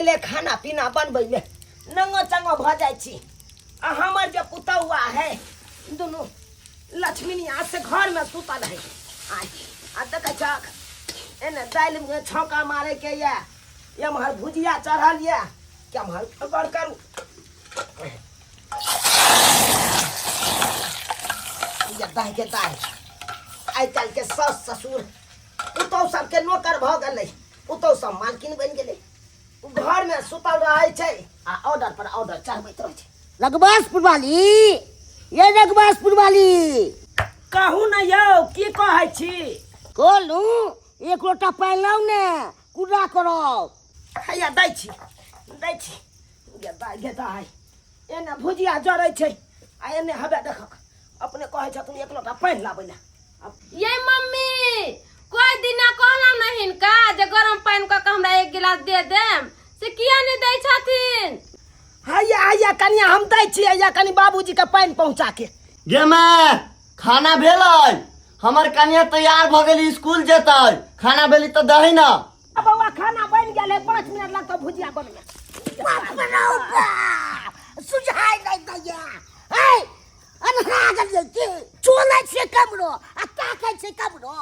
अकेले खाना पीना बनबैमे नंगो चंगो भऽ जाइ छी आ हमर जे पुतौआ है दुनू लक्ष्मीनिया से घरमे सुतल है। आय आ देखै छक एने दालिमे छौंका मारैके यऽ, एम्हर भुजिया चढ़ल यऽ, केम्हर गड़ करू। ये दाहि के दाहि, आइ काल्हिके सास ससुर पुतहु सबके नौकर भऽ गेलै, पुतहु सब मालकिन बनि गेलै। घरमे सुतल रहै छै आ ऑर्डर पर ऑर्डर चढ़बैत रहै छै। रघुबासपुर वाली, ये रघुबासपुर वाली, कहू ने यौ, की कहै छी? कहलहुँ एक लोटा पानि लाउ ने, कुर्रा करब। हैया दै छी, दै छी। गे दाइ, गे दाइ, एने भुजिया जरै छै आ एने हवे देखक अपने कहै छथुन एक लोटा पानि लाबै लए। ये मम्मी, कोई दिना कहलहुँ ने हिनका जे गरम पानि कऽ के हमरा एक गिलास दे देम, से किया नहि दै छथिन? हैया हैया कनिया, हम दै छी। हैया कनि बाबूजी के पानि पहुँचा के। गे माय, खाना भेलै? हमर कनिया तैयार भऽ गेली, स्कूल जेतै। खाना भेली तऽ दही ने। आ बौआ, खाना बनि गेल है, 5 मिनट लगतौ भुजिया बनबै। बाप रे बाप, सुझाइ नहि दैया। है अन्हरा गेलियै की? चोलै छियै कमरो आ ताकै छियै कमरो।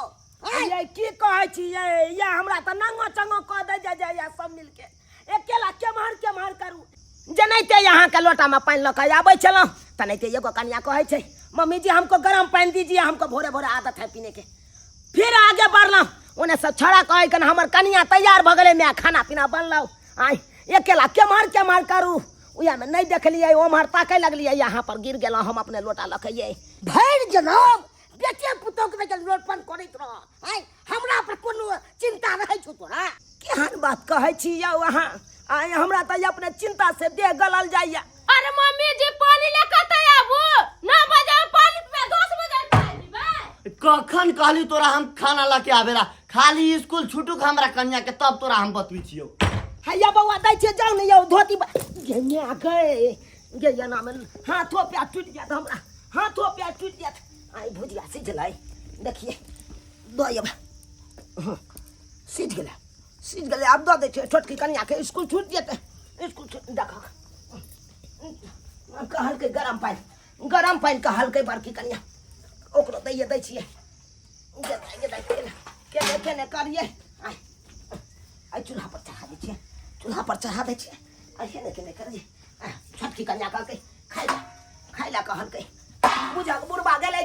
हैं? ये की कहै छी ये? ये हमरा तऽ नंगो चंगो कऽ दै जाय जाय सब मिलके। अकेला केम्हर केम्हर करू? जेनाहिते अहाँके लोटामे पानि लऽ कऽ आबै छलहुँ, तेनाहिते एगो कनिया कहै छै, मम्मी जी, हमको गरम पानि दीजिए, हमको भोरे भोरे आदत है पीने के। फिर आगे बढ़लहुँ, ओने सब छड़ा कहै कन हमर कनिया तैयार भऽ गेलै, माय खाना पीना बनलहुँ। आइ अकेला केम्हर केम्हर करू? उएहमे नहि देखलियै, ओम्हर ताकै लगलियै, यहाँ पर गिर गेलहुँ हम अपने लोटा लऽ के। ये भरि जनम बेटे पुतोहके बेटे लोटपन करैत रह। आँय, हमरा पर कोनो चिंता रहै छौ तोरा? केहन बात कहै छी यौ अहाँ? आइ हमरा तऽ अपने चिंता से देह गलल जाइए। अरे मम्मी जी, पानी ले कतऽ आबू? 9 बजे पानी पीबै, 10 बजे पानी पीबै? कखन कहली तोरा हम खाना लऽ के आबेला? खाली स्कूल छुटुक हमरा कनिया के, तब तोरा हम बतबै छियौ। हैया बौआ, दै छियै, जाउ ने यौ। धोती गे गे गे गे एना मे हाथो पैर टूटि जायत, हमरा हाथो पैर टूटि जायत। आइ भुजिया सिझलै, देखिए दऽ एबै। हँ, सिझ गेलै, सिझ गेलै, आब दऽ दै छियै। छोटकी कनियाके स्कूल छूटि जेतै, स्कूल छूट। देखक, कहलकै गरम पानि, गरम पानि कहलकै बड़की कनिया, ओकरो दैए दै छियै। गे दाइ, गे दाइ, केने केने केने करियै? आइ आइ चूल्हा पर चढ़ा दै छियै, चूल्हा पर चढ़ा दै छियै। आइ केने केने करियै? आइ छोटकी कनिया कहलकै खाइ ला, खाइ ला कहलकै। बुझक बुढ़बा गेलै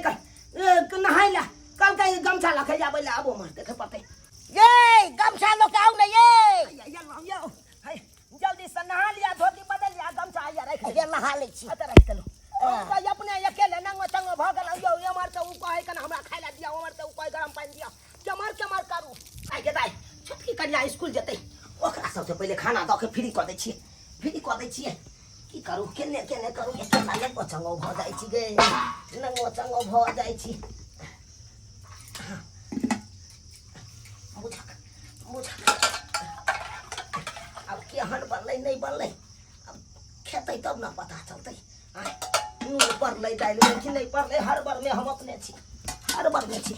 नहाय ला, कहलकै गमछा लऽ के आबै ला। आब ओम्हर देखे पड़तै। ये गमछा लऽ के आउ ने ये। ये लाउ यौ, है जल्दी से नहा लिया, धोती बदल लिया, गमछा हैया राखि। ये नहा लै छी। एतऽ राखि देलहुँ। हम तऽ अपने अकेले नंगो चंगो भऽ गेलहुँ यौ। एम्हर तऽ ओ कहै कन हमरा खाइ लए दिअ, ओम्हर तऽ ओ कहै गरम पानि दिअ। केम्हर केम्हर करू? आइ गे दाइ, छोटकी कनिया स्कूल जेतै, ओकरा सबसँ पहिले खाना दऽ के फ्री कऽ दै छियै, फ्री कऽ दै छियै। की करू, केने केने करू? एकेला नंगो चंगो भऽ जाइ छी गे, नंगो चंगो भऽ जाइ छी। बुझक बुझक, आब केहन बनलै नहि बनलै, आब खेतै तब ने पता चलतै। आँय, नून पड़लै दालिमे कि नहि पड़लै? हड़बड़मे हम अपने छी, हड़बड़मे छी।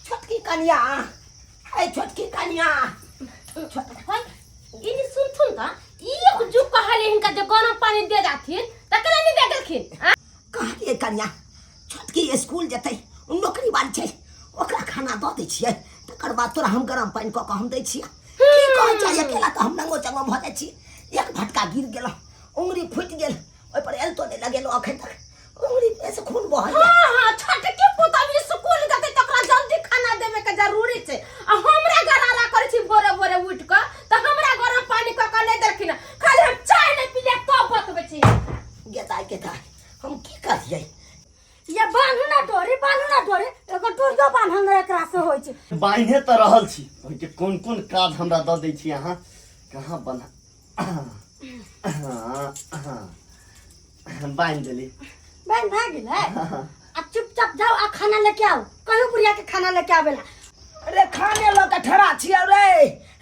छोटकी कनिया, है छोटकी कनिया। है, ई सुनथुन त एक जुग कहले हिनका जे गरम पानी दे जाथिन, तकरा नहीं दे गेलखिन आ? कहलियै कनिया, छोटकी स्कूल जेतै, नौकरी वाली छै, ओकरा खाना दऽ दै छियै, तकर बाद तोरा हम गरम पानि कऽ कऽ हम दै छियै। की कहै छै? अकेला तऽ हम नंगो चंगो भऽ जाइ छी। एक भटका गिर गेलहुँ, उंगरी फूटि गेल, ओहिपर एलतो नहि लगेलहुँ अखन तक, उंगरी से खून बहै। हाँ हाँ, छोटकी पुतहु स्कूल जेतै तकरा जल्दी खाना देबे के जरूरी छै आ हमरा गरारा करै छी भोरे भोरे उठि कऽ, तऽ हमरा गरम पानी कऽ कऽ नहि देलखिन। खाली हम चाय नहि पीलियै तब बतबै छी। गेदाय गेदाय, हम की करियै? ये बान्हू ना डोरी, बान्हू ना डोरी। एगो डोरियो बान्हल नहि एकरा से होइ छै। बान्हे तऽ रहल छी, ओहिके कोन कोन काज हमरा दऽ दै छी अहाँ? कहाँ बन्हा? बान्हि देली। बान्हि भए गेलै। आ चुपचाप जाओ आ खाना लेके आओ। कहियो बुढ़िया के खाना लेके आवेला। अरे खाने लऽ के ठड़ा छियै रे।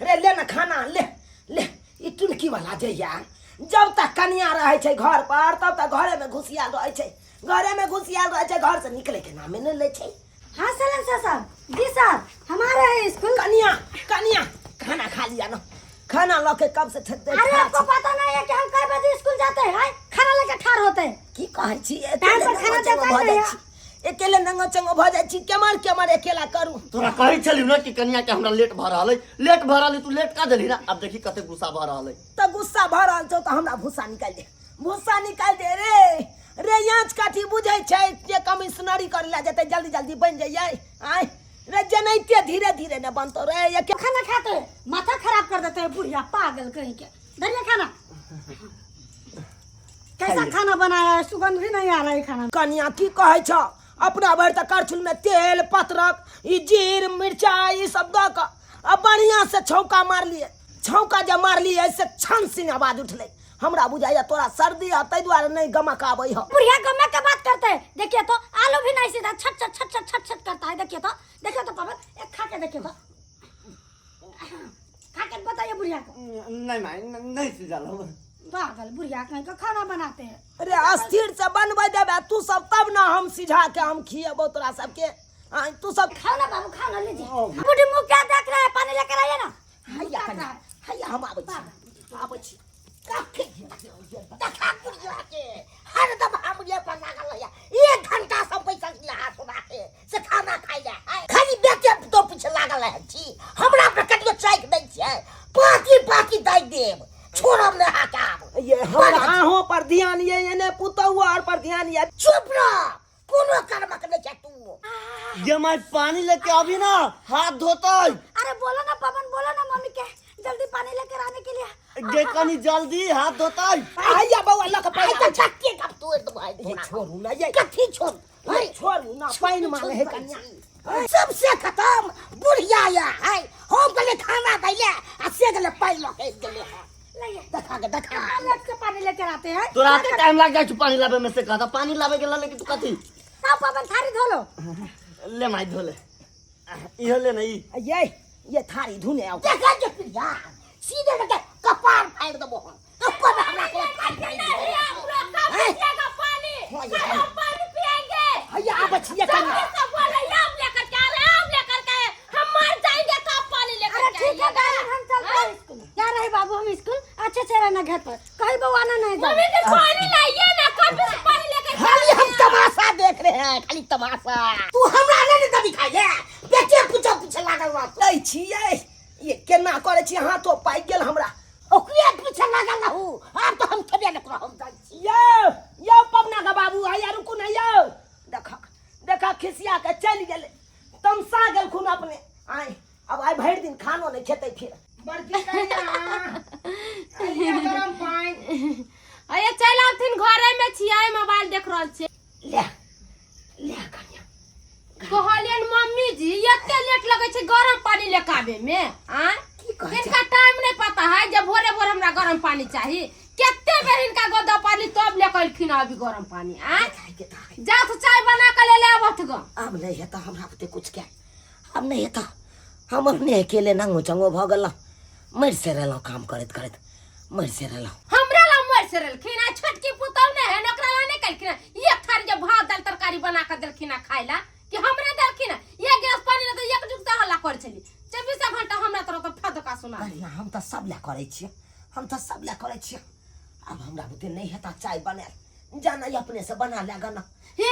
रे ले ने खाना, ले ले। ई टुनकी वाला जे या, जब तक कनिया रहै छै घर पर तब तक घरे में घुसियाल रहै छै, घरे में घुसियाल रहै छै, घर से निकले के नामे नहि लै छै। हाँ सलन सर साहब जी सर, हम आ खाना लऽ के कब से अरे आपको पता नहीं है कि हम कई बजे स्कूल जाते हैं? खाना लेके ठाड़ होते हैं। की कहै छी? टाइम पर खाना देता ही भऽ नहीं जाइ छी, अकेले नंगो चंगो भऽ जाइ छी। केमहर केमहर अकेला करू? तोरा कहै छलियौ ने कि कनिया के हमरा लेट भऽ रहल अइ, लेट भऽ रहल अइ, तू लेट का देलही ना? आब देखी कते गुस्सा भऽ रहल अइ। तऽ गुस्सा भऽ रहल छौ तऽ हमरा भूसा निकालि दे, भूसा निकालि दे। रे रे याँच काठी बुझै छै जे कमिश्नरी करै लए जेतै, जल्दी जल्दी बनि जइयै। आँय रे, जेनाहिते धीरे धीरे ने बनतौ रे एके। खाना खाते हैं, माथा खराब कर देते हैं बुढ़िया पागल कहीं के। धरिए खाना। कैसा खाना बनाया है? सुगंध भी नहीं आ रहा है खाना में। कनिया, की कहै छ? अपना भरि तऽ करछुल में तेल पत्रक ई जीर मिरचाई ई सब दऽ कऽ आ बढ़िया से छौका मारलियै। छौका जे मारलियै से छन सिंह आवाज उठलै। हमरा बुझाइया तोरा सर्दी है, ताहि दुआरे नहीं गमक आबै है। बुढ़िया गमक के बात करते हैं। देखिए तो, आलू भी नहीं सीधा, छट छट छट छट छट छट करता है। देखिए तो, देखिए तो पवन, एक खा के देखिए तो, खा के बताइए बुढ़िया को। नहीं माई, नहीं सिझल हम। पागल बुढ़िया कहीं का खाना बनाते हैं। अरे, अस्थिर से बनबै देबै तू सब तब ना हम सिझा के हम खिएबौ तोरा सबके। आँय, तू सब खाओ ना बाबू, खाओ ना, लीजिए। बूढ़ी मुँह क्या देख रहा है? पानी लेकर आइए ना। हैया कनिया, हैया, हम आबै छी, आबै छी। देखा बुढ़िया के, हरदम हमरे पर लागल रहैया। एक घंटा से पैसा नहा सुना के से खाना खाइ ले, खाली बेटे तो पीछे लागल रहै छी। हमरा पर कटियो चाकि दै छियै, पाँची पाँची दै देब, छोड़ब नहि अहाँके आब। ये हमरा अहों पर ध्यान ये, एने पुतहु आर पर ध्यान ये। चुप रह, कोनो कर्मक नहि छै तू। ये माई, पानी लेके अभी ना, हाथ धोतै। अरे बोलो ना पवन, बोलो ना मम्मी के जल्दी पानी लेकर आने के लिए। गे कनी जल्दी, हाथ धोतै। हैया बौआ, लऽ के आइ पानि तऽ छक्के कब तोड़ि देबो आइ ये तोरा। छोड़ू ना ये। कथी छोड़? ये छोड़ू ना, पानि मांगे है कनिया। सबसे खत्म बुढ़िया या है। हम कहले खाना दैले आ से गेले पानि लऽ के गेले हँ। लाइए। देखा के देखा। अलग से पानी लेकर आते हैं। तोरा एते टाइम लाग जाइ छौ पानी लाबे में? से कहता पानी लाबे के लेकिन तू कथी? आओ पवन, थारी धो लो। ले माई, धो ले, इहो ले ना ई। ये थारी धुने आओ। देखा जे प्रिया, सीधे के कपार फाड़ि देबो हम। ऊपर में हमरा के फाड़ि नहीं, दे। हम लोग कब पिएगा पानी? हाँ, ये हम पानी पिएंगे। हैया आबै छी कनिया। जल्दी से बोले, आम लेकर के आ रहे, आम लेकर के आए। हम मर जाएंगे तो आप पानी लेकर अरे के ठीक है आइएगा। दादी, हम चलते हैं स्कूल। जा रहे बाबू हम स्कूल, अच्छे से रहना घर पर, कहीं बवाना नहीं जाओ। मम्मी जी, पानी लाइए ना, कभी से पानी लेकर के खाली हम तमाशा देख रहे हैं, खाली तमाशा। तू हमरा नहीं ने दिखाई है, बेटे पूछो पीछे लागल रह तू। दै छियै ये, केना करै छी? हाथो पाकि गेल हमरा। ओकरे पीछे लागल रहू। आब तो हम खेबे न करब, हम जाइ छी। यौ यौ पवना के बाबू, हैया रुकू ने यौ। देख देख, खिसिया के चलि गेलै, तमसा गेलखुन अपने। आय अब आइ भरि दिन खानो नहि खेतै फिर। बड़की कनिया, हैया गरम पानि। अरे चलि आबथिन, घरे में छियै, मोबाइल देख रहल छियै। ले ले कनिया। कहलियन मम्मी जी, एते लेट लगै छै गरम पानी लेके आबे में? आँय, की कहै छै? हिनका टाइम नहीं पता है जे भोरे भोरे हमरा गरम पानी चाही। कते बेर हिनका गोदा पानी तब लेके एलखिन अभी गरम पानी। आँय, जा तो चाय बना के ले ले आबथ ग। आब नहि हेतऽ हमरा बुते कुछ के, आब नहि हेतऽ। हम अपने अकेले नंगो चंगो भऽ गेलहुँ, मरि से रहलहुँ, काम करैत करैत मरि से रहलहुँ। हमरा ला मर से रहलखिन आ छोटकी पुतहु ने है, ओकरा ला नहीं केलखिन। एक थारी जे भात दाल तरकारी बना के देलखिन आ खाय ला कि हमरा देलखिन? एक गिलास पानी ला तऽ एक जुग हल्ला करै छली। 24 घंटा हमरा तरफ तऽ फदका सुना। कनिया, हम तऽ सब लए करै छियै, हम तऽ सब लए करै छियै। आब हमरा बुते नहि हेतऽ चाय बनायल, जाना अपने से बना ले गना। हे,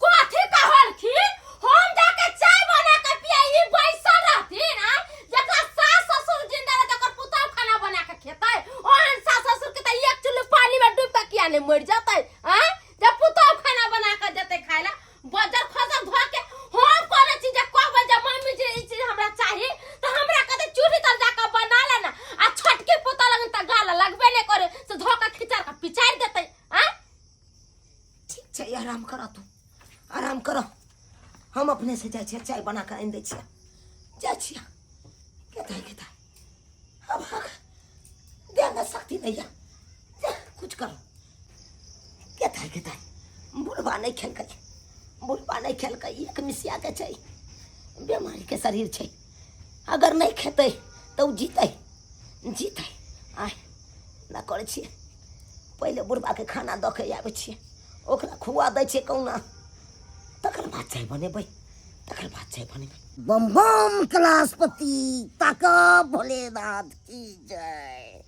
कथी कहलखिन? हम जाके चाय बना के पिया, ई बैसल रहथिन? आ जकरा सास ससुर जिंदा रहतै ओकर पुतहु खाना बना के खेतै? ओहन सास ससुर के तऽ एक चुल्लू पानी में डूब के किया नहीं मर जतै? आ जब पुतहु खाना बना के देतै खाय ला, बजर खजर धो के। हम कोनो चीज जे कहबै जे मम्मी जी, ई चीज हमरा चाही, तऽ हमरा कहतै चूल्ही तर जाके बना ले ना। आ छोटकी पुतहु लगन तऽ गाल लगबे नहि करे, से धो के खिचड़ के पिचारि देतै। आ ठीक छै, आराम करऽ तू, आराम करऽ। हम अपने से जाइ छियै, चाय बना कऽ आनि दै छियै। जाइ छियै। केता केता अब देह में शक्ति नहीं है, जा, कुछ करो। केता केता बुढ़बा नहीं खेलकै, बुढ़बा नहीं खेलकै। एक मिसिया के छै, बेमारी के शरीर छै, अगर नहीं खेतै तऽ ओ जीतै जीतै। आय ना करै छियै, पहिले बुढ़बाके खाना दऽ के आबै छियै, ओकरा खुआ दै छियै कहुना, तकर बाद चाय बनेबै। तकर बाद चाय बनेबै। बम बम कैलाशपति ताक भोलेनाथ की जय।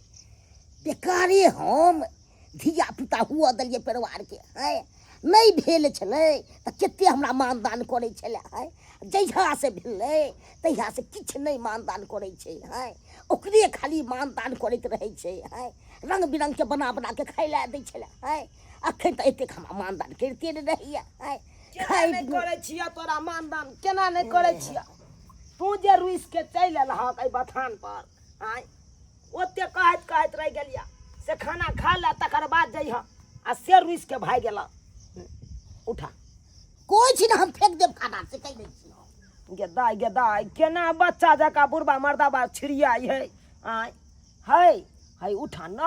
बेकारे हम धिया पुता हुअ देलियै परिवारके हैं, नहि भेल छलै तऽ कते हमरा मानदान करै छलै हैं, जहियासँ भेलै तहियासँ किछु नहि मानदान करै छै हैं, ओकरे खाली मानदान करैत रहै छै हैं, रङ्ग बिरङ्गके बना बनाके खाइ लए दै छलै हैं, अखन तऽ एतेक हमरा मानदान करिते नहि रहैए हैं। केना नहि करै छियै तोरा मानदान, केना नहि करै छियै? तू जे रुसि के चलि एलहक एहि बथान पर आँय, ओते कहैत कहैत रहि गेलियै से खाना खा ले तकर बाद जइह, आ से रुसि के भागि गेलह। उठा कोइ छी ने, हम फेंक देब खाना से कहि दै छी हम। गे दाइ, गे दाइ, केना बच्चा जकाँ बुढ़बा मर्दाबा छिड़ियाइ है आँय, है है उठा न।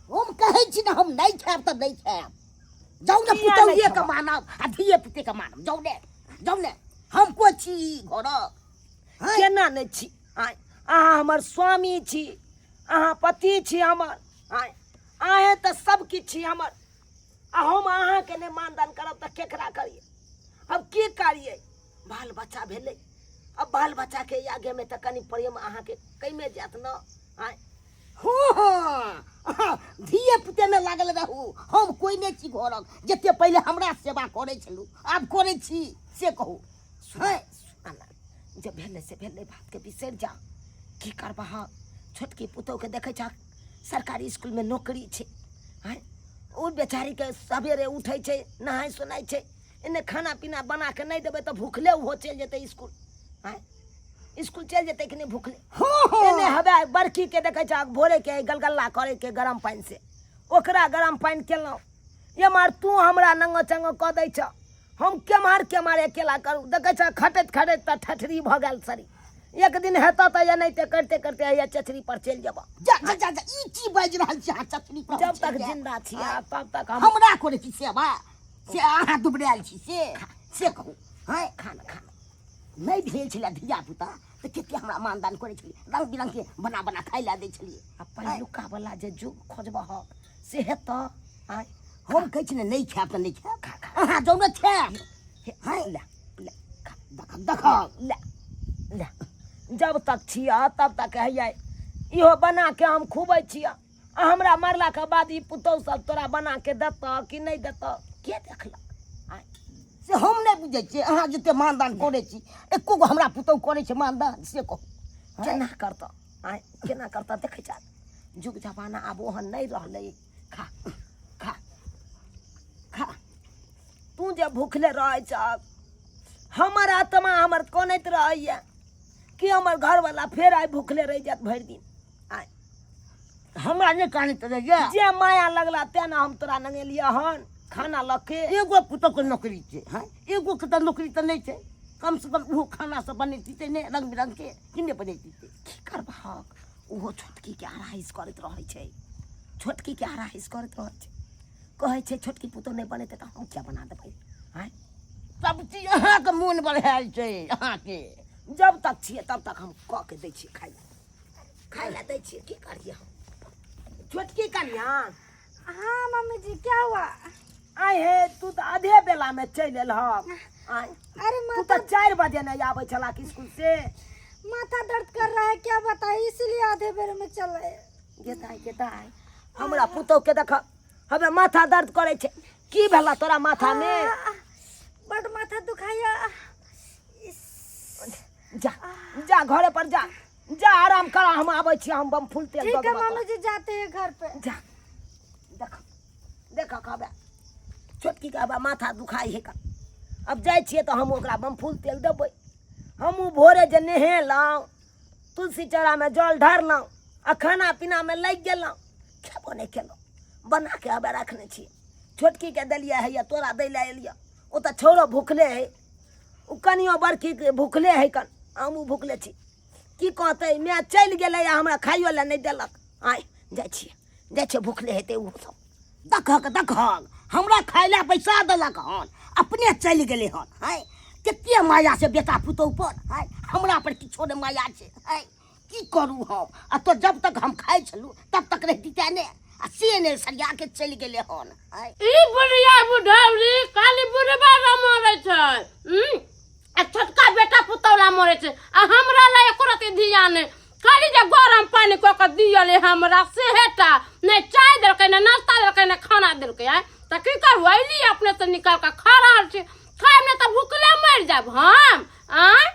हम कहै छी ने हम नहि खायब तऽ नहि खायब, जाउ ने। किया नहि पुतौहिए के खेबह? मानब आ धिये पुते के मानब, जाउ ने, जाउ ने। हम कोइ छी घरक? हैं? केना नहि छी आँय, अहाँ हमर स्वामी छी, अहाँ पति छी हमर आँय, अहेँ तऽ सब किछु छी हमर, आ हम अहाँके नहि मानदान करब तऽ केकरा करियै? अब की करियै, बाल बच्चा भेलै, अब बाल बच्चाके आगेमे तऽ कनि प्रेम अहाँके कमे जायत ने आँय। हँ हँ, धिये पुतेमे लागल रहू, हम कोइ नहि छी घरक। जते पहिले हमरा सेवा करै छलहुँ आब करै छी से कहू? सुन सुन, जे भेलै से भेलै, बातके बिसरि जा। की करबह, छोटकी पुतोहके देखै छह, सरकारी स्कूलमे नौकरी छै आँय, ओ बेचारीके सवेरे उठै छै, नहाय सोनाय छै, एन्ने खाना पीना बना कऽ नहि देबै तऽ भुखले ओहो चलि जेतै स्कूल आँय, स्कूल चलि जेतै कि नहि भुखले? हँ। एने हवे बड़की के देखै छह, भोरे के गलगल्ला करे के गरम पानि से, ओकरा गरम पानि केलहुँ। एम्हर तू हमरा नंगो चंगो कऽ दै छह, हम केम्हर केम्हर अकेला करू? देखै छह, खटैत खटैत तऽ ठठरी भऽ गेल शरीर, एक दिन हेतऽ तऽ एनाहिते करिते करिते हैया चचरी पर चलि जेबऽ। जा जा जा जा, ई की बाजि रहल छी अहाँ? चचरी पर हम जब चलि तक जायब। जिंदा छी तब तक हम हमरा करै छी सेवा से अहाँ दुबरायल छी से से कहू? हँ, खाना खाना नहि भेल छलै धिया पुता तऽ कते हमरा मानदान करै छलियै, रङ्ग बिरङ्गके बना बना खाइ लए दै छलियै। आ पहिलुका वाला जे जुग खोजबह से हेतऽ आँय? हम कहै छी ने नहि खायब तऽ नहि खायब, अहाँ जाउ ने खायब। हे, हँ, ले ले खा। देख देख, ले ले, जब तक छियह तब तक हैया इहो बना के हम खुबै छियह, आ हमरा मरलाके बाद ई पुतहु सब तोरा बना के देतऽ कि नहि देतऽ, के देखलक आँय? से हम नहि बुझै छियै, अहाँ जते मानदान करै छी एको गो हमरा पुतहु करै छै मानदान से कहू? केना करतऽ आँय, केना करतऽ? देखै छ, जुग जमाना आब ओहन नहि रहलै। खा खा खा। तू जे भूखले रहै छह, हमर आत्मा हमर कनैत रहैए कि हमर घरवाला फेर आइ भूखले रहि जायत भरि दिन आइ। हमरा नहि कानैत रहैए। जे माया लगला तें ने हम तोरा नंगेलियै हन खाना लऽ के। एगो पुतोहके नौकरी छै? हँ, एगोके तऽ नौकरी तऽ नहि छै, कम से कम ओहो खाना सब बनेती नहि रङ्ग बिरङ्गके कि नहि बनेती? की करबहक, ओहो छोटकीके हराहिस करैत रहै छै, छोटकीके हराहिस करैत रहै छै, कहै छै छोटकी पुतोह नहि बनेतै तऽ हम किया बना देबै आँय? सब चीज अहाँके मोन बढ़ायल छै अहाँके। जब तक छियै तब तक हम कऽ के दै छियै खाइ लए, खाइ लए दै छियै, की करियै हम? छोटकी कनिया। हाँ मम्मी जी, क्या हुआ? आइ हे, तू तऽ आधे बेला में चलि एलहक आइ। अरे तू माथा तऽ 4 बजे नहीं आबै छला स्कूल से। माथा दर्द कर रहा है, क्या बताए, इसीलिए आधे बेर में चल रहे। गेताय गेताय, हमरा पुतोह के देख, हमे माथा दर्द करै छै। की भेला तोरा माथा में? बड माथा दुखाया। जा जा, घरे पर जा, जा आराम कर, हम आबै छी, हम बम फूल तेल ठीक दऽ है देबऽ मम्मी जी, जाते हैं घर पे। तोरा। जा देख देख, कहबे छोटकी के हबे माथा दुखाइ है। अब जाइ छियै तऽ हम ओकरा बमफूल तेल देबै। हमहूँ भोरे जे नहेलहुँ, तुलसी चौरामे जल ढारलहुँ आ खाना पीनामे लागि गेलहुँ, खेबो नहि केलहुँ, बना के हबे रखने छियै। छोटकीके देलियै, हैया तोरा दै लए एलियै। ओ तऽ छौड़ो भुखले है, ओ कनियो बड़की भुखले है कन, हमहूँ भुखले छी। की कहतै, माय चलि गेलै आ हमरा खाइयो लए नहि देलक। आँय, जाइ छियै, जाइ छियै, भुखले हेतै ओहो सब। देखक देखक, हमरा खाय लए पैसा देलक हन, अपने चलि गेलै हन। है, कते माया छै बेटा पुतोह पर, है, हमरा पर किछो नहि माया छै। है, की करू हम? आ तो जब तक हम खाइ छलहुँ तब तक रहिती तें ने, आ से नहि, सरिया के चलि गेलै हन। है, ई बुढ़िया बुढ़ौरी खाली बुढ़बा रमरै छै। आ छोटका बेटा पुतौला मरै छै आ हमरा लए एको रत्ती ध्यान नहि खाली जे गरम पानि कऽ कऽ दियले हमरा सेहेटा नहि चाय देलकै नहि नाश्ता देलकै नहि खाना देलकै आँय तऽ की करू अयली अपने से निकाल कऽ खा रहल छी खायब नहि तऽ भुखले मरि जायब हम आँय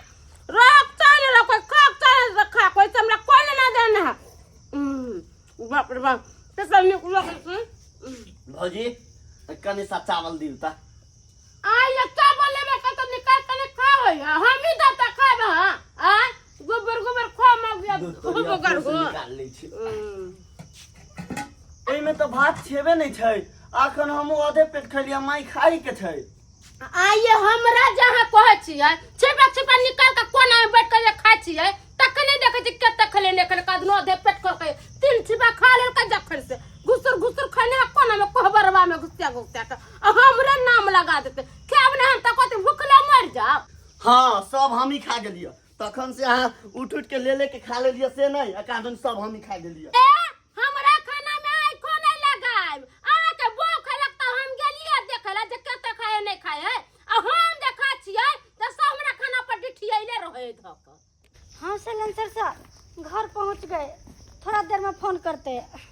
रहक चाय नहि रह कोइ खाक चाय नहि खा कोइ से हमरा कोइ लेना देना है बाप रे बाप कते नीक लगै छै। भौजी कनि सा चावल दियौ तऽ। आइ ये चावल लेबे के तऽ निकाल के खा होय हम ही दऽ तऽ खायब हां आ गोबर गोबर खो मग दूध तोरी गोबर अपने से हो निकाल लै छी। एहिमे तऽ भात छेबे नहि छै, अखन हमहूँ आधे पेट खेलियै, माइ खाइ के छै। आइए हमरा जहाँ कहै छियै छिपा छिपा निकाल के कोना में बैठ के जे खाइ छियै तखने देखै छियै कते खेले नहि खेले कदनो आधे पेट करके तीन छिपा खा लेलकै जखन से घुसुर घुसुर खैने है कोना में कोहबरवा में घुसिया घुसिया के आ हमरे नाम लगा देते खायब नहि हम तऽ कहते भूखले मरि जाब। हाँ सब हम ही खा गेलियै तखन से, अहाँ उठ उठ के ले ले के खा लेलियै से नहि, आ कादन सब हम ही खा गेलियै। ए हमरा खाना में आँखो नहीं लगायब, अहाँ के बो खेलक तऽ हम गेलियै देखै लए जे कते खाए नहि खाए है, आ हम जे खाइ छियै तऽ सब हमरा खाना पर डिठियैले रहै धऽ कऽ। हाँ सैलेंसर सर, घर पहुंच गए, थोड़ा देर में फोन करते हैं।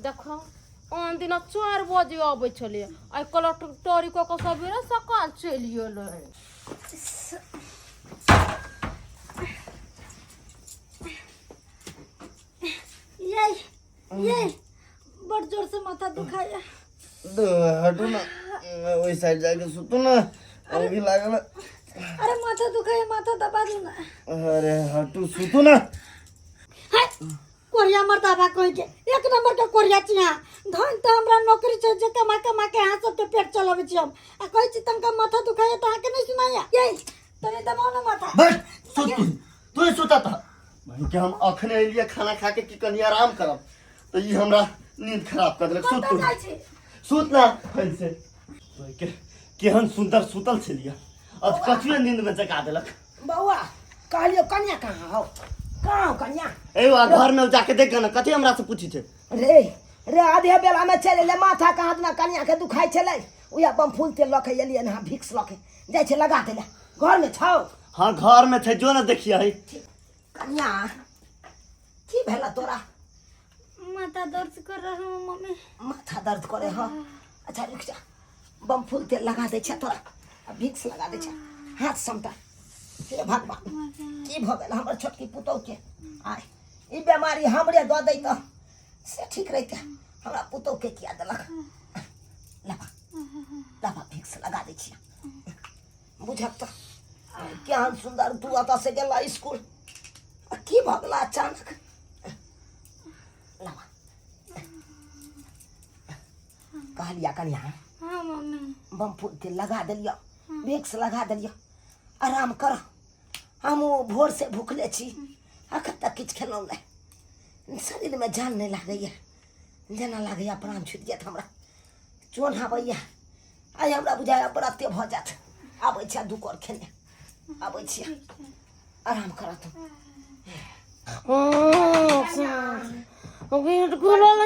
देखो आन दिना 4 बजे अबै छलियै, आइ काल्हि टरी कऽ कऽ सबेरे सकाल चलि गेलै। ये बड़ जोर से माथा दुखाया। हटू ना, ओहि साइड जाके सुतू ना, अभी लागल। अरे माथा दुखाया, माथा दबा दू ना। अरे हटू, सुतू ना। है कोरिया मर्दाबा कहि के एक नंबर के कोरिया छी अहाँ। धन तऽ हमरा नौकरी छै जे कमा कमा के अहाँ सबके पेट चलाबै छी हम, आ कहै छी तनका माथा दुखाया तऽ अहाँके नहि सुनाया। ये तनी दबाउ ना माथा। बैठ सुत, तू तू ही सुता था भाई के हम अखने एलियै खाना खा के कि कनि आराम करब तऽ ई हमरा नींद खराब कर देलक। सुत तू। कतऽ जाइ छी? सुत ना फैल से भाई के केहन सुंदर सुतल छलियै, अब कछुए नींद में जगा देलक। बौआ कहलियो कन्या कहाँ हो, कहाँ हो कन्या? ए वा घर में जाके देख ना, कथी हमरा से पूछी छै? रे रे आधे बेला में चलि एलै, माथा कहाँ दिना कन्या के दुखाइ छलै, उएह बमफूल तेल लऽ के एलियै हँ, भिक्स लऽ के जाइ छै लगा दै लए। घर में छौ? हाँ घर में छै, जो ना देखिए है। कन्या की भेला तोरा? माथा दर्द कर रहा हूँ मम्मी। माथा दर्द करे? हाँ अच्छा रुक जा, बमफूल तेल लगा दै छै तोरा आ भिक्स लगा दै छै, हाथ समटा। हे भगवान, की भऽ गेल हमर छोटकी पुतहु के? आय ई बेमारी हमरे दऽ दै तऽ से ठीक रहिते, हमरा पुतहु के किया देलक? लगा लगा, भिक्स लगा दै छियै। बुझक तऽ केहन सुन्दर तू एतऽ से गेला स्कूल आ की भऽ गेला अचानक? लगा। कहलिया कनिया। हाँ मम्मी। बमफूल तेल लगा देलियौ, विक्स लगा देलियौ, आराम कर। हम भोर से भूखले छी, अखन तक किछु खेलहुँ नहि, शरीरमे जान नहि लागैए, जेना लागैए प्राण छुटि जायत हमरा, चोन आबैए। आइ हमरा बुझाइए व्रते भऽ जायत। आबै छियै दू कर खेने आबै छियै, आराम कर तू। गेट खुलल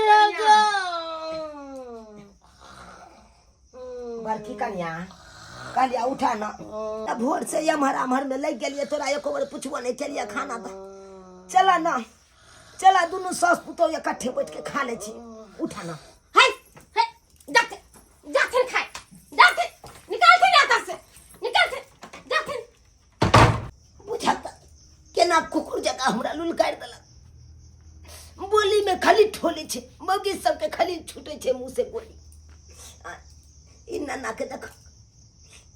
बड़की कनिया कहलिया उठा न, तऽ भोर से एम्हर आम्हर में लागि गेलियै, तोरा एको बेर पुछबो नहि केलियै खाना दऽ। चल न चल, दुनू सास पुतोह इकट्ठे बैठ के खा लै छी, उठा न। है है जाते जाते खाए जाते, निकालते ना से, निकालते जाते। बुझत केना कुकुर जकाँ हमरा लुलकारि देलक। बोली में खाली ठोली छै, मौगी सबके खाली छूटे छै मुँह से गोली। आ, ई नन्ना के देख,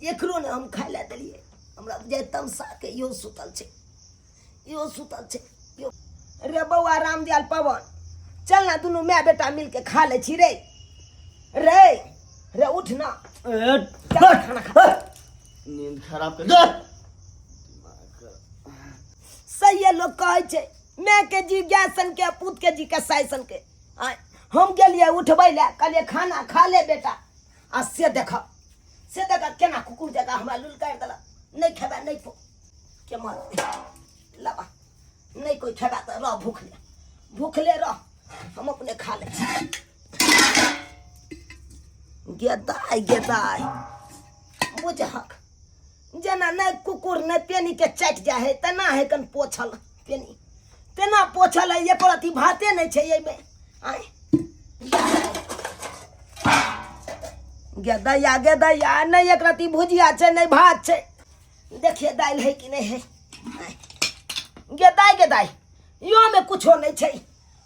एकरो ने हम खाय लए देलियै। हमरा बुझाइ तमसा के इहो सुतल छै, इहो सुतल छै इहो। रे बौआ रामदयाल पवन, चल ना दुनू माय बेटा मिल के खा लै छी। रे रे रे उठ ना, ए, चल खाना खा। नींद खराब कर दे। सही लोग कहै छै माय के जी गाय सन के, पूत के जी कसाई सन के। आय, हम गेलियै उठबै लए, कहलियै खाना खा ले बेटा, आ से देख से देख केना कुकुर जकाँ हमरा लुलकारि देलक, नहि खेबै नहि खो के मर लबा नहि कोइ खेबै तऽ रह भूखले, भूखले रह, हम अपने खा लै छी। गेदाय गेदाय बुझहक जेना नहि कुकुर नहि पेनीके चाटि जाइ हइ तेना है कन पोछल पेनी तेना पोछल है एको रत्ती भाते नहि छै एहिमे आँय गेदैया गेदैया नहि एक रत्ती भुजिया छै नहि भात छै देखिए दालि है कि नहि है आँय। गेदाय गेदाय इहोमे कुछो नहि छै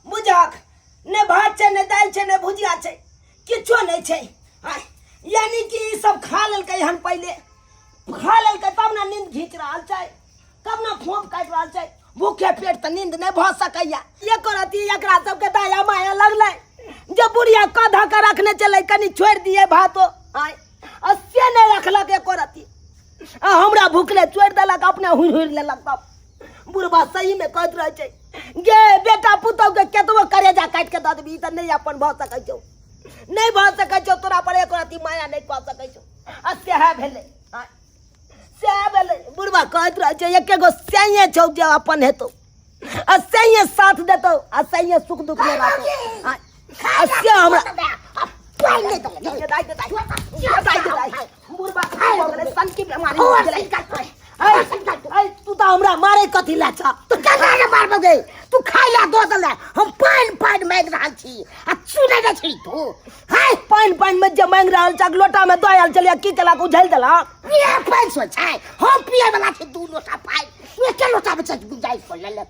बुझक नहि भात छै नहि दालि छै नहि भुजिया छै किछो नहि छै आँय यानी कि ई सब खा लेलकै हन पहिले खा लेलकै तब ने नींद घीच रहल छै तब ने फोप काटि रहल छै भूखे पेट तऽ नींद नहि भऽ सकैया एको रत्ती एकरा सबके दया माया लगलै जे बुढ़िया कऽ धऽ कऽ रखने छलै कनि छोड़ि दियै भातो आँय आ से नहि रखलक एको रत्ती आ हमरा भुखले छोड़ि देलक अपने हुरि हुरि लेलक तब बुढ़बा सहीमे कहैत रहै छै गे बेटा पुतहुके केतबो करेजा काटि कऽ दऽ देबही तऽ नहि अपन भऽ सकै छौ नहि भऽ सकै छौ तोरा पर एको रत्ती माया नहि कऽ सकै छौ आ सएह भेलै आँय, सएह भेलै बुढ़बा कहैत रहै छै एके गो सैये छौ जे अपन हेतौ आ सैये साथ देतौ आ सैये सुख दुख मे रहतौ आँय, आ से हमरा दाइ, दाइ, दाइ, दाइ, बुढ़बा भऽ गेलै सनकी बेमारी भऽ गेलै ऐ, ऐ, तू तऽ हमरा मारे कथी लए छ तू केना ने मारबो गे तू खाइ ला दऽ देले हम पानि पानि मांगि रहल छी आ सुनै नहि छी तू हाय पानि पानि मे जे मांगि रहल छ लोटा मे दऽ आयल छलियै की केलक उझलि देलक इएह पानि सो छै हम पिए वाला छी दू लोटा पानि तू एके लोटा मे चलि जाइ सो ले ले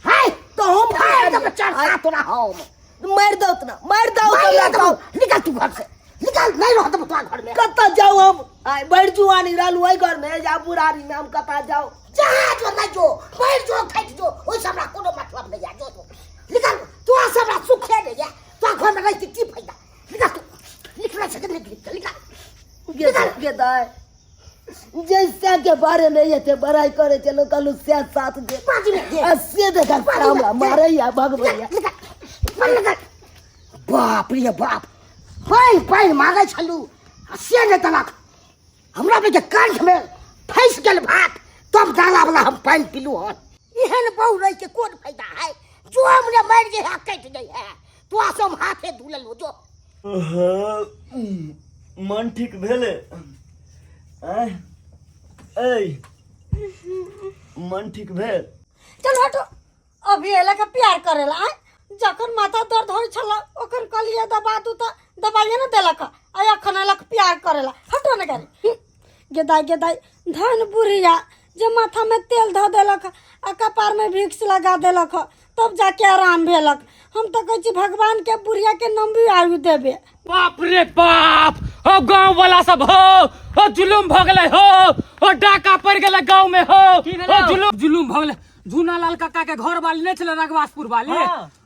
हाय तऽ हम की मारि करियै? देबो चार सात तोरा हम मारि दौ तऽ मारि दौ मारि देबो निकल तू घर से निकल नहीं रह देबो तोरा घर में कतऽ जाऊ हम आइ भरि जुआनी रहलू ओहि घर में या बुढ़ारी में हम कतऽ जाऊ जहाँ जो नहीं जो मर जो खट जो ओहि से हमरा कोनो मतलब नहीं है जो जो निकल तोरा से हमरा सुखे नहीं है तोरा घर में रह के की फायदा निकल तू निकल सके निकल निकल गे गे दाय जैसे के बारे में ये बड़ाई करे चलो कल से साथ दे बाजू में दे आ से देखा हमरा मारे या भगवैया निकल निकल बाप रे बाप पानि पानि मांगै छलू आ से नहि देलक हमरा बेटे कंठ में फँसि गेल भात तब डाला वाला हम पानि पीलू हन एहन बहु रहि के कोन फायदा है जो हमरे मरि जे है कटि जाइ है तोरा से हम हाथे धो लेलू जो मन ठीक भेलै आँय ऐ मन ठीक भेल चल हटो अभी एला के प्यार करेला आय जखन माथा दर्द होइ छल ओखन कहलिए दबा दू तऽ दबाइए ने देलक आ एखन एलक प्यार करेला हटो ने गाड़ी गेदाइ गेदाइ धन बुढ़िया जे माथामे तेल धऽ देलक आ कपारमे भिक्स लगा देलक तब जाके आराम भेलक हम तऽ कहै छी भगवानके बुढ़ियाके लम्बी आयु देबे बाप रे बाप हो गांव वाला सब हो हो जुलुम भ गेलै हो हो डाका पड़ गेलै गांव में हो हो जुलुम जुलुम भ गेलै झूना लाल काका के घर वाली नहीं छलै रघवासपुर वाली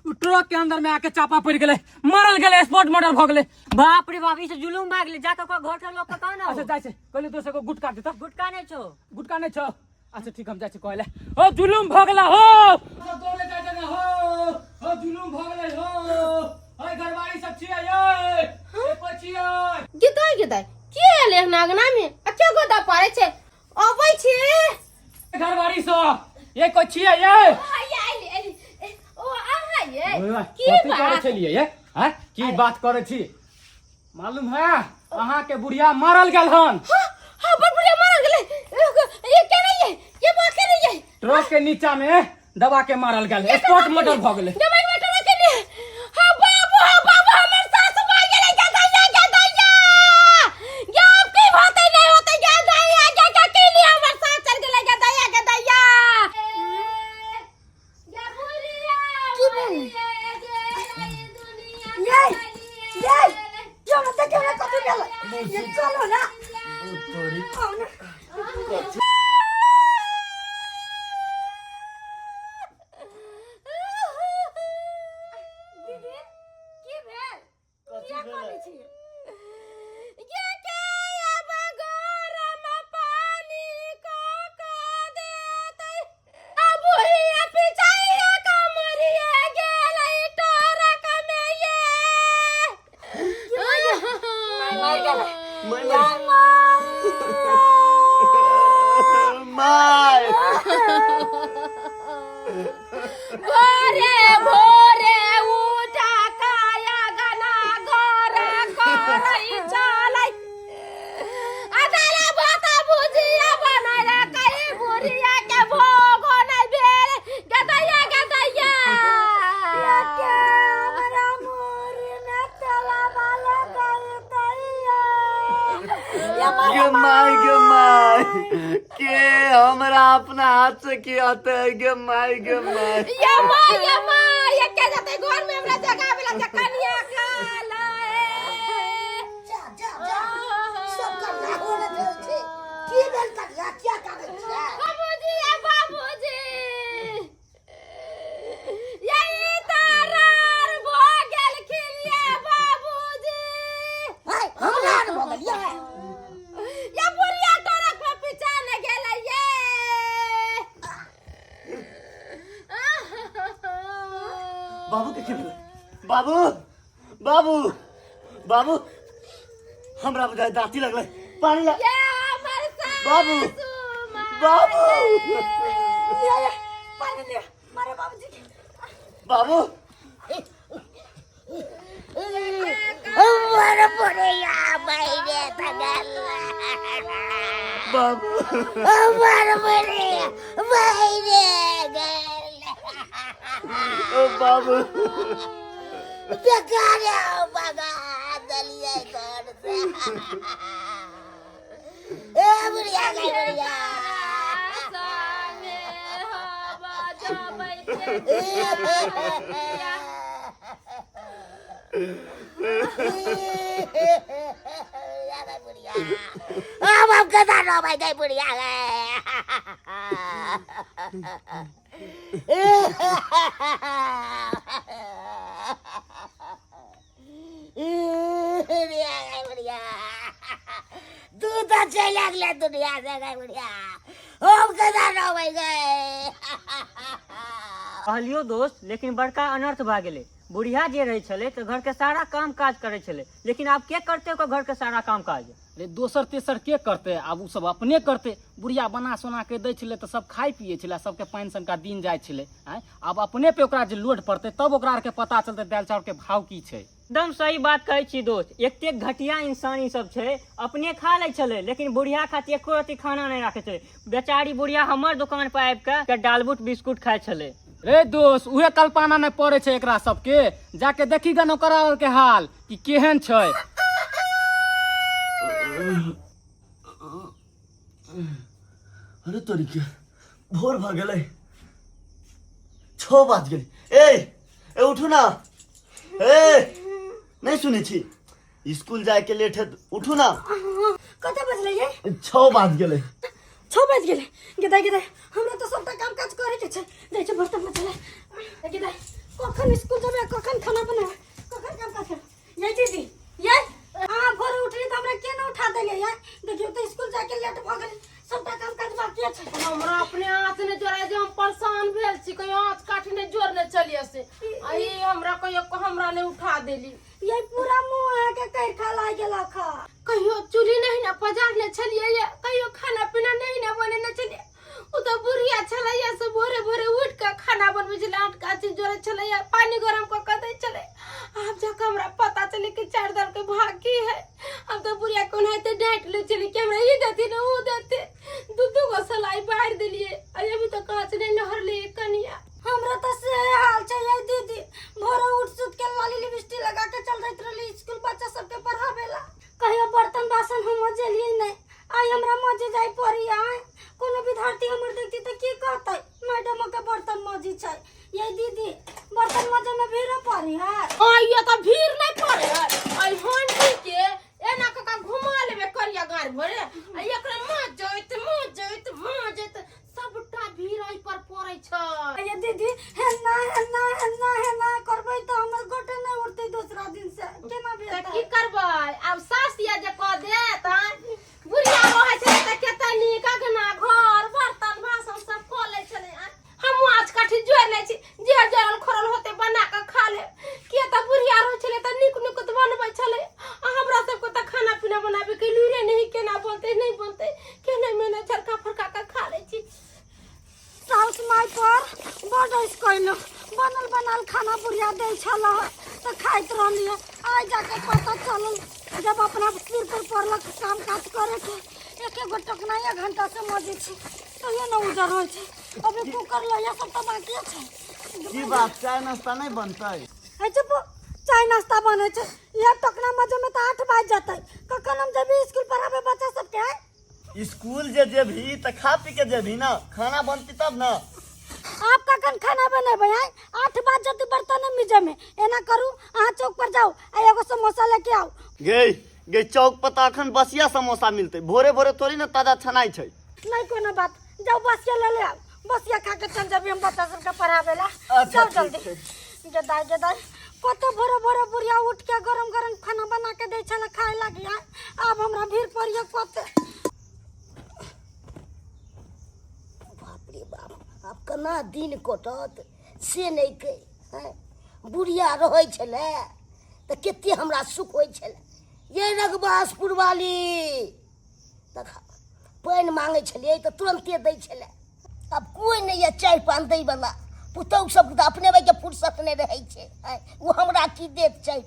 उ ट्रक के अंदर में आके चापा पड़ गेलै मरल गेलै स्पॉट मर्डर भ गेलै बाप रे बाप ई से जुलुम भाग गेलै जाके ओकर घर के लोग के कहो ना अच्छा जाइ छै कहलियै दोस्त एगो गुटका देता गुटका नहीं छो गुटका नहीं छौ अच्छा ठीक हम जाइ छी कहले ओ जुलुम भ गेला हो दौड़े जाइ छै ने हो हो जुलुम भ गेलै हो ओइ घरवाली सब छियै यै ए कोइ छियै गिदाय गिदाय के एलै हन अगना में आ के गोदा पारै छै अबै छी घरवाली सब ये कोइ छियै यै आइए आइए आइए ओ अहाँ ये की कथी करै बात छलियै यै हैं की बात करै छी मालूम है अहाँ के बुढ़िया मारल गेल हन हाँ हाँ बड़ बुढ़िया मारल गेलै ये के नहीं ये ये बात के नहीं ये ट्रक के नीचा में दबा के मारल गेल स्पॉट मर्डर भ गेलै जमाई मटर के लिए हाँ बाबू हाँ बाबू हमर सास मर गेलै गदैया गदैया या अब की होतै नहीं होतै गदैया गदैया के लिए हमर सास चल गेलै गदैया गदैया या बुढ़िया की भेल? ये ये क्यों ना देखियो ना कथी भेल ये चलो ना तोरी आओ ना माय। के हमरा अपना हाथ से खियाते गे माय गे माय। ये माँ, ये माँ, ये के जते घर में हमरा जगावे ला जे कनिया काला ए। जा जा जा, सब कल्ला हो रहल छै। की भेल कनिया, किया कानै छियै? बाबूजी, ये बाबूजी, ये ई तारार भऽ गेलखिन ये बाबूजी। हाय, हमरा आर भऽ गेल ये। ये बुढ़िया टरक में पीछा ने गेलै ये। बाबू के की भेलै? बाबू, बाबू, बाबू, हमरा बुझाइ दाँती लगलै, पानी ला। ये हमर सासु बाबू, माँ। बाबू, लिअ, लिअ, पानि लिअ, मारे बाबूजी के। बाबू, हमर बुढ़िया बहिने भगल। बाबू, हमर बुढ़िया बहिने गेल। ओ बाबू, बेकार भगा देलियै घर से। ए बुढ़िया गई बुढ़िया। संगे हवा जबै के। अब हम कदा रहबै गई बुढ़िया गई। बुढ़िया गई बुढ़िया, दूध चलि गेलै दुनिया से गई बुढ़िया, हम कदा रहबै गई। कहलियो दोस्त, लेकिन बड़का अनर्थ भए गेलै। बुढ़िया जे रहै छलै तऽ घरके सारा काम काज करै छलै, लेकिन आब के करतै ओकर घरके सारा काम काज? रे दोसर तेसर के करतै? आब ओ सब अपने करतै। बुढ़िया बना सोना के दै छलै तऽ सब खाइ पियै छलै, सबके पानि सनका दिन जाइ छलै। आँय, आब अपने पे ओकरा जे लोड पड़तै तब ओकरा आरके पता चलतै दालि चाउरके भाव की छै। एकदम सही बात कहै छी दोस्त। एतेक घटिया इंसान ई सब छै, अपने खा लै छलै लेकिन बुढ़िया खातिर एको रत्ती खाना नहि राखै छलै। बेचारी बुढ़िया हमर दुकान पर आबि कऽ डालबुट बिस्कुट खाइ छलै। रे दोस्त, उहे कल्पना नहि पड़ै छै एकरा सबके। जाके देखी गन ओकरा आरके हाल कि केहन छै। अरे तोरी के भोर भऽ गेलै, 6 बाजि गेलै। ए ए, उठू ना। ए, नहि सुनै छी? स्कूल जायके लेट है, उठू ना। कते बजलै ये? 6 बाजि गेलै। 6 बाजि गेलै? गेदाइ गेदाइ, हमरा तऽ सबटा काम काज करे के छै। जाइ छै बर्तन मचले। गेदाइ, कखन स्कूल जेबै, कखन खाना बनेबै, कखन काम काज करबै? ये दीदी, ये अहाँ भोरे उठली तऽ हमरा के नहि उठा देलियै ये? देखियौ तऽ स्कूल जाके लेट भऽ गेलै, सबटा काम काज बाकी छै। हमरा अपने आँच नहि जोड़ाय जे हम परेशान भेल छी। कहियो आँच काठी नहि जोड़ने चलिए से, आ ई हमरा कहियो हमरा नहि उठा देली। ये पूरा मुंह अहाँके कैरखा लागि गेलक हँ। कहियो चूल्ही नहीं ना पजारने छलियै ये, कहियो खाना पीना नहीं ना बनेने छलियै। ओ तऽ बुढ़िया छलैया से भोरे भोरे उठि कऽ खाना बनबै छलै, आँट काची जोड़ै छलैया, पानि गरम कऽ कऽ दै छलै। आब जाकऽ हमरा पता चलै कि चारि दाल के भाग की है। हम तऽ बुढ़िया कोनाहिते डाँटि लै छलियै कि हमरा ई देथिन ओ देथिन। दू दू गो सलाई बारि देलियै, आ अभी तऽ काँच नहि लहरलै कनिया। हमरा तऽ से हाल छै ये दीदी। भोरे उठ सुत के लाली लिपस्टिक लगा के चल जाइत रहली स्कूल बच्चा सबके पढ़ावे ला। कहियो बर्तन बासन हम मजेलियै नहि, आइ हमरा मजे जाय पड़ी। आइ कोनो विद्यार्थी हमर देखती तऽ की कहतै, मैडम के बर्तन मजी छै। ये दीदी, बर्तन मजे में भीड़ो पड़ी है? आइयो तऽ भीड़ नहि पड़े है। आई हंडी के एना कऽ कऽ घुमा लेबै करिया गाड़ भरे, आ एकरा मजैत मजैत मजैत सबटा भीड़ एहि पर पड़ै छै। ये दीदी, हेना हेना हेना हेना करबै तऽ हमर गोटे नहि उठतै दोसरा दिन से, केना तऽ भेतै? की करबै आब? सास या जे कऽ देत। आँय, बुढ़िया रहै छलै तऽ कते नीक अगना घर बर्तन बासन सब कऽ लै छलै। आँय, हमहूँ आज काठी जोड़ि लै छी, जे जरल खोरल होतै बना कऽ खा लेब। किया तऽ बुढ़िया रहै छलै तऽ नीक नीक बनबै छलै, आ हमरा सबके तऽ खाना पीना बनाबैके लूरे नहि, केना बनतै नहि बनतै, केना मेना झरका फरका कऽ खा लै छी। साउस माय पर बड ऐस कैलहुँ। बनल बनाल खाना बुढ़िया दै छल तऽ खाइत रहलियै। आइ जाके पता चलल जब अपना सिर पर पड़लक काम काज करे के। एक एगो टोकना एक घंटा से मजे छी, तैयो न उजर होइ छै। अभी कुकर लैया सब तऽ बाकिए छै। की बात, चाय नाश्ता नहि बनतै? है चुप, चाय नाश्ता बनै छै? इएह टोकना मजे में तऽ 8 बाजि जेतै। कखन हम जेबै स्कूल पढ़ाबै बच्चा सबके? आइ स्कूल जे जेबही तऽ खा पी के जेबही ना, खाना बनती तब ना। आप कखन खाना बनेबै आँय? 8 बाज जतै बर्तन मिजै में। एना करू, अहाँ चौक पर जाउ आ एगो समोसा लेके आउ। गे गे, चौक पर तऽ अखन बसिया समोसा मिलतै, भोरे भोरे थोड़ी ने ताजा छनाइ छै। नहीं कोनो बात, जाउ बसिया ले ले आउ, बसिया खा के चल जेबै हम बच्चा सबके पढ़ाबै ला। अच्छा, जाउ ठीक जल्दी। छै। गेदाइ गेदाइ, कते भोरे भोरे बुढ़िया उठ के गरम गरम खाना बना के दै छलै खाय लागी आँय? आब हमरा भीड़ पड़िए कते। बाप रे बाप, आब केना दिन कटत से नहि कहि। आँय, बुढ़िया रहै छलै तऽ कते हमरा सुख होइ छलै। ये रघुबासपुर वाली, देख, पानि मांगै छलियै तऽ तुरन्ते दै छलै। आब कोइ नहि यऽ चाय पान दैवला। पुतहु सबके तऽ अपने के फुर्सत नहि रहै छै, आँय, ओ हमरा की देत चाय?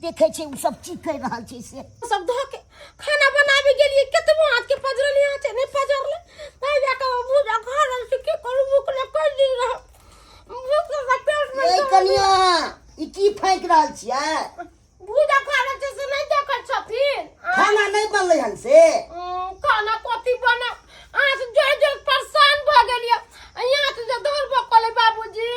देखै छै ओ सब की करि रहल छै से। सब धऽ के खाना बनाबे गेलियै, केतबो हाथ के पजरल यहाँ छै, नहि पजरलै, ताहि लए कऽ भूजा खा रहल छी। की करू, भूख लग कहि दिन रह, भूख लग पेट में। ए कनिया, ई की फाँकि रहल छियै? भूजा खा रहल छै से नहि देखै छथिन? खाना नहि बनलै हन से? खाना कथी बना, अहाँ से जोड़ जोड़ परेशान भऽ गेलियै। यहाँ से जे धर बकले बाबूजी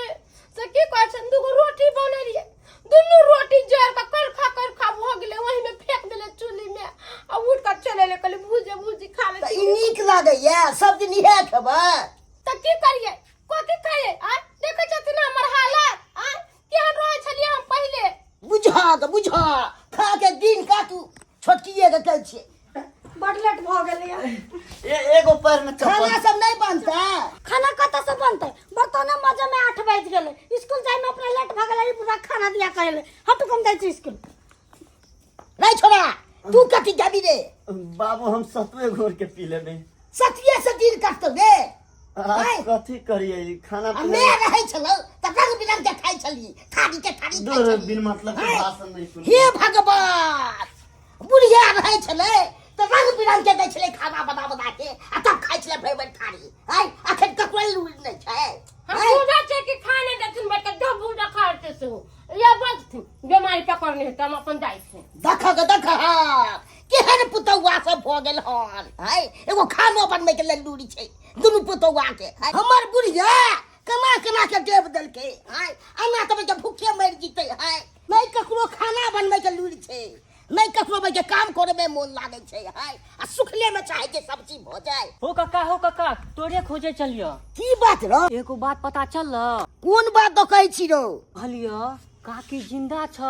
से की कहै छै, दूगो रोटी बनेलियै, दुनू रोटी जरि कऽ करखा करखा भऽ गेलै, ओहिमे फेंक देलियै चुल्ही मे आ उठि कऽ चलि एलियै, कहलियै भूजे भूजी खा लै तऽ छी। ई नीक लागैया? सब दिन इएह खेबै? तऽ की करियै, कथी खाइयै? आँय, देखै छथिन हमर हालत? आँय, केहन रहै छलियै हम पहिले। बुझा के बुझा, खा के दिन काटू। छोटकिए के कहै छियै। बड लेट भऽ गेलै। ए एगो पैर में चप्पल। खाना सब नहीं बनता? खाना कतऽ से बनतै? बर्तने मजे में 8 बाजि गेलै, स्कूल जाय में अपना लेट भऽ गेलै। ई पूरा खाना दिया कहले, हटू, कम जाइ छी स्कूल। नहीं छोड़ा, तू कथी जाबी रे? बाबू, हम सतुए घोर के पी लेबै। सतिये से दिन काटतौ रे? आ, आँय? कथी करियै, खाना आ पीना मैं रहै छलौ तऽ रंग बिरंग के खाइ छली, थारी के थारी खाइ दूर, छली। बिन मतलब के आँय? भाषण नहीं सुन। हे भगवान, बुढ़िया रहै छलै तऽ रंग बिरंग के दै छलै खाना बना बना के आ तब खाइ छलै भरि भरि थारी। आँय, अखन ककरो लूरि नहि छै। हम आँय? भूजा छै कि खाने देथिन बैठ के, जब भूजा खा लेते से हो या बजथिन, बीमारी पकड़ने हेतै, हम अपन जाइ छी। देखऽ के देखऽ, केहन पुतौआ सब भऽ गेल हन। आँय, एगो खानो बनबै के लेल लूरि छै दुनू पुतौआ के? आँय, हमर बुढ़िया केना केना के देव देलकै। आँय, एना तऽ के भूखे मरि जेतै। आँय, नहि ककरो खाना बनबै के लूरि छै, नहि ककरो के काम करे में मोन लागै छै। आँय, आ सुखले में चाहे छै सब चीज भऽ जाय। हो कक्का, हो कक्का, तोरे खोजे चलियो। की बात रौ? एगो बात पता चल? कोन बात दऽ कहै छी रौ? कहलियो काकी जिंदा छ,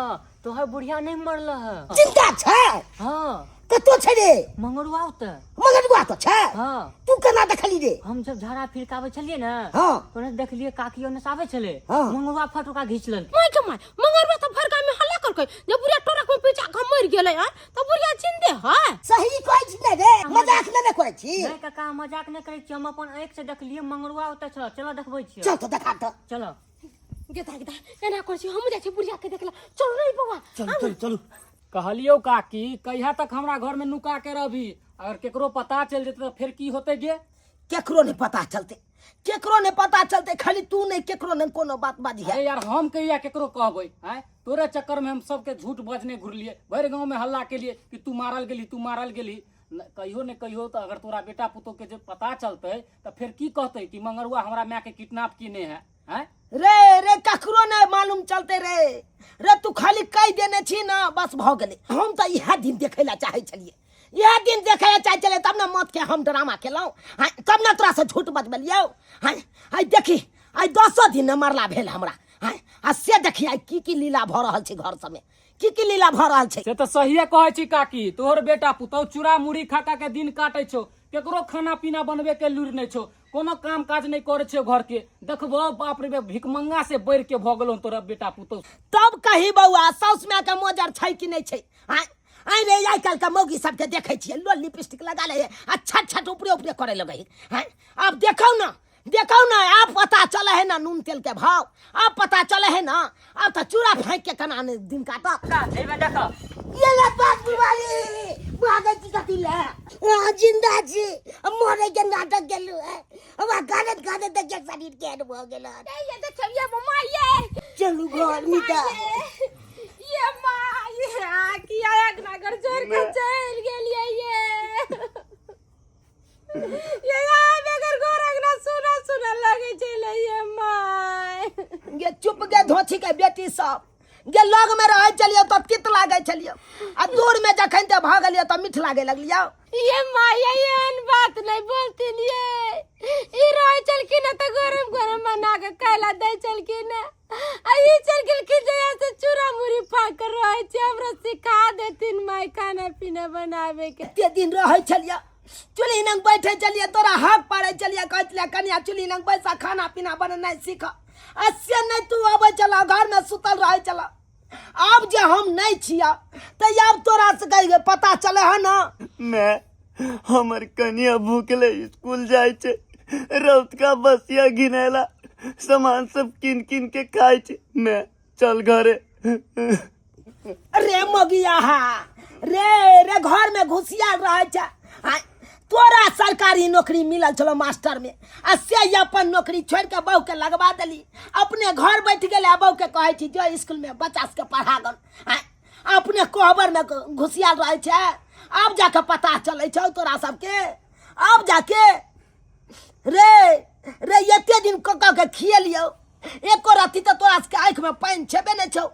तोहर बुढ़िया नहीं मरल है। जिंदा छै? हाँ। कतौ छै रे? मंगरुआ ओतऽ। मगरुआ तऽ छै? हाँ। तू केना देखली रे? हम जब झाड़ा फिरकाबै छलियै ने, हाँ। ओने देखलियै काकी ओने से आबै छलै, हाँ। मंगरुआ फट ओकरा घीच लेलकै। माय के माय, मंगरुआ तऽ भरका में हल्ला करकै जे बुढ़िया ट्रक में पीछा के मरि गेलै। आय, तऽ बुढ़िया जिंदे है? सही कहै छी ने रे, मजाक नहि ने करै छी? नहीं काका, हम मजाक नहीं करै छी, हम अपन आँखि से देखलियै, मंगरुआ ओतऽ छल। चलो देखबै छियै। चल तऽ देखा तऽ। चलो। गेदा गेदा, एना करै छी, हम जाइ छी बुढ़िया के देखला। चल रे बौआ। चलू चलू चलू। कहलियौ काकी, कहिया तक हमरा घर में नुका के रहबी? अगर केकरो पता चलि जेतै तऽ फेर की होतै गे? केकरो नहीं पता चलते, केकरो नहीं पता चलते, खाली तू नहीं, केकरो नहीं कोनो बात बाजी है। अरे यार, हम कहिया केकरो कहबै? आँय, तोरे चक्कर में हम सबके झूठ बजने घुरलिए, भरि गांव में हल्ला केलिए कि तू मारल गेली, तू मारल गेली। कहियो ने कहियो तऽ अगर तोरा बेटा पुतोह के जे पता चलतै तऽ फेर की कहतै कि मंगरुआ हमरा माय के किडनैप केने है? आँय रे रे, ककरो नहीं मालूम चलते रे। रे, तू खाली कहि देने छी ना, बस भऽ गेलै। हम तऽ इएह दिन देखै लए चाहै छलियै, इएह दिन देखै लए चाहै छलियै, तब ने मौत के हम ड्रामा केलहुँ। हाँ, तब ने तोरा से झूठ बजबलियौ। हाँ, आइ देखी, आइ 10 दिन ने मरला भेल हमरा। हाँ, आ से देखी आइ की की लीला भऽ रहल छै घर सबमे, की की लीला भऽ रहल छै। से तऽ सहिए कहै छी काकी, तोहर बेटा पुतहु चूड़ा मुढ़ी खा खा के दिन काटै छौ, केकरो खाना पीना बनबे के लूरि नहि छौ, कोनो काम काज नहि करै छै घर के। देखबो, बाप रे बाप, भिखमंगा से बढ़ि के भऽ गेलौ तोरा बेटा पुतहु। तब कही बौआ, साउस माय के मोजर छै कि नहि छै? आँय आँय रे, आइ काल्हि के मौगी सबके देखै छियै, लोल लिपस्टिक लगा लै है आ छट छट ऊपरे ऊपरे करे लगै है। आँय, आब देखौ ना, देखौ ना, आब पता चले है ना नून तेल के भाव, आब पता चले है ना। आब तऽ चूड़ा फाँकि के केना ने दिन काटत। एहिमे देखो। ये ले बात बुवाली, भागै छी कथी ले? अहाँ जिंदा छी, मरे के नाटक गेलु है। हमरा गानत गानत देखिए शरीर केहन भऽ गेल हन। ये देखियौ, ये माँ, ये चलू घर मिटा। ये माँ, ये आ किया एक नगर जोड़ के चलि गेलियै ये? ये आब एकर घर अंगना सुना सुना लगै छै ले ये माय। गे चुप गे धोछी के बेटी सब, गे लग में रहै छलियौ तऽ तित लागै छलियौ आ दूर में जखन ते भऽ गेलियौ तऽ मीठ लागे लगलियौ। ये माय एहन बात नहीं बोलथिन ये, ई रहै छलखिन तऽ गरम गरम बना के खाय ला दै छलखिन, आ ई चल गेलखिन जहिया से चूड़ा मुड़ी फाक के रहै छै, हमरा सिखा देथिन माय खाना पीना बनाबे के। एते दिन रहै छलियौ चूल्ही लग बैठे छलियै, तोरा हाक पाड़ै छलियै, कहै छलियै कनिया चूल्ही लग बैसा खाना पीना बनेनाइ सीख, आ से नहि तू अबै छलह, घरमे सुतल रहै छलह। आब जे हम नहि छियह तऽ आब तोरा से कहि पता चलै है ना। मैं हमर कनिया भूखले स्कूल जाइ छै, रौतका बसिया घिनेला सामान सब किन किन के खाइ छै। मैं चल घरे। रे मगिया हा रे रे घर में घुसिया रहे छै। आय, तोरा सरकारी नौकरी मिलल छलो मास्टर में, आ से ई अपन नौकरी छोड़ के बहू के लगवा देली, अपने घर बैठ गेले आ बहू के कहै छी जो स्कूल में बच्चा सबके पढ़ा गन। आय, अपने कोहबर में घुसिया रहे छै। आब जाके पता चलै छौ तोरा सबके, आब जाके रे रे एते दिन कऽ कऽ के खिएलियौ, एको रत्ती तऽ तोरा सबके आँखि में पानि छेबे नहि छौ,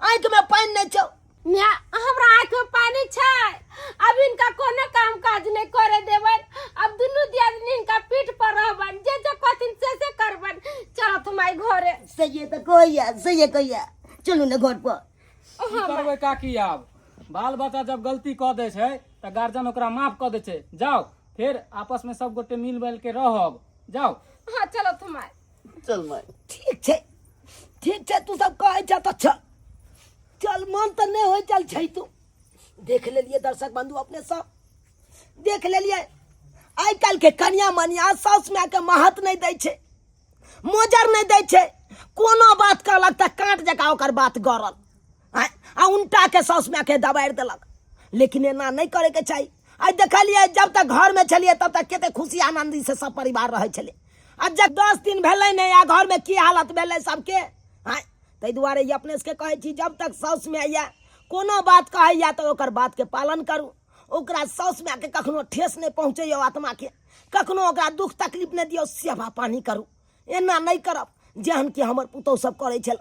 आँखि में पानि नहि छौ। म्या, हमरा आँखि में पानि छै, अब इनका कोनो काम काज नहि करे देबनि, अब दुनू दियादनी इनका पीठ पर रहबनि, जे जे कहथिन से से करबनि। चलत हम आइ घरे। सही तऽ कहैया, सही कहैया, चलू ने घर पर। की करबै काकी, आब बाल बच्चा जब गलती कऽ दै छै तऽ गार्जियन ओकरा माफ कऽ दै छै। जाउ फेर आपस में सब गोटे मिल बैल के रहब, जाउ। हाँ चलत हम आइ। चल माय। ठीक छै, ठीक छै, तू सब कहै छ तऽ चल चल, मन तऽ नहि होइ चल छै तू। देख लेलियै दर्शक बंधु, अपने सब देख लेलियै, आइ काल्हि के कनिया मनिया साउस माय के महत्व नहि दै छै, मोजर नहि दै छै, कोनो बात कहलक तऽ काँट जकाँ ओकर बात गड़ल, आँय, आ उनटा के साउस माय के दबारि देलक। लेकिन एना नहि करैके चाही। आइ देखलियै जब तक घरमे छलियै तब तक कते खुशी आनन्दी से सब परिवार रहै छलै, आ जब 10 दिन भेलै नहि आ घरमे की हालत भेलै सबके। आँय, ताहि दुआरे ई अपने सबके कहै छी, जब तक साउस माय यऽ कोनो बात कहैया तऽ ओकर बातके पालन करू, ओकरा साउस मायके कखनो ठेस नहि पहुँचैयौ, आत्माके कखनो ओकरा दुख तकलीफ नहि दियौ, सेवा पानी करू, एना नहि करब जेहन कि हमर पुतहु सब करै छल।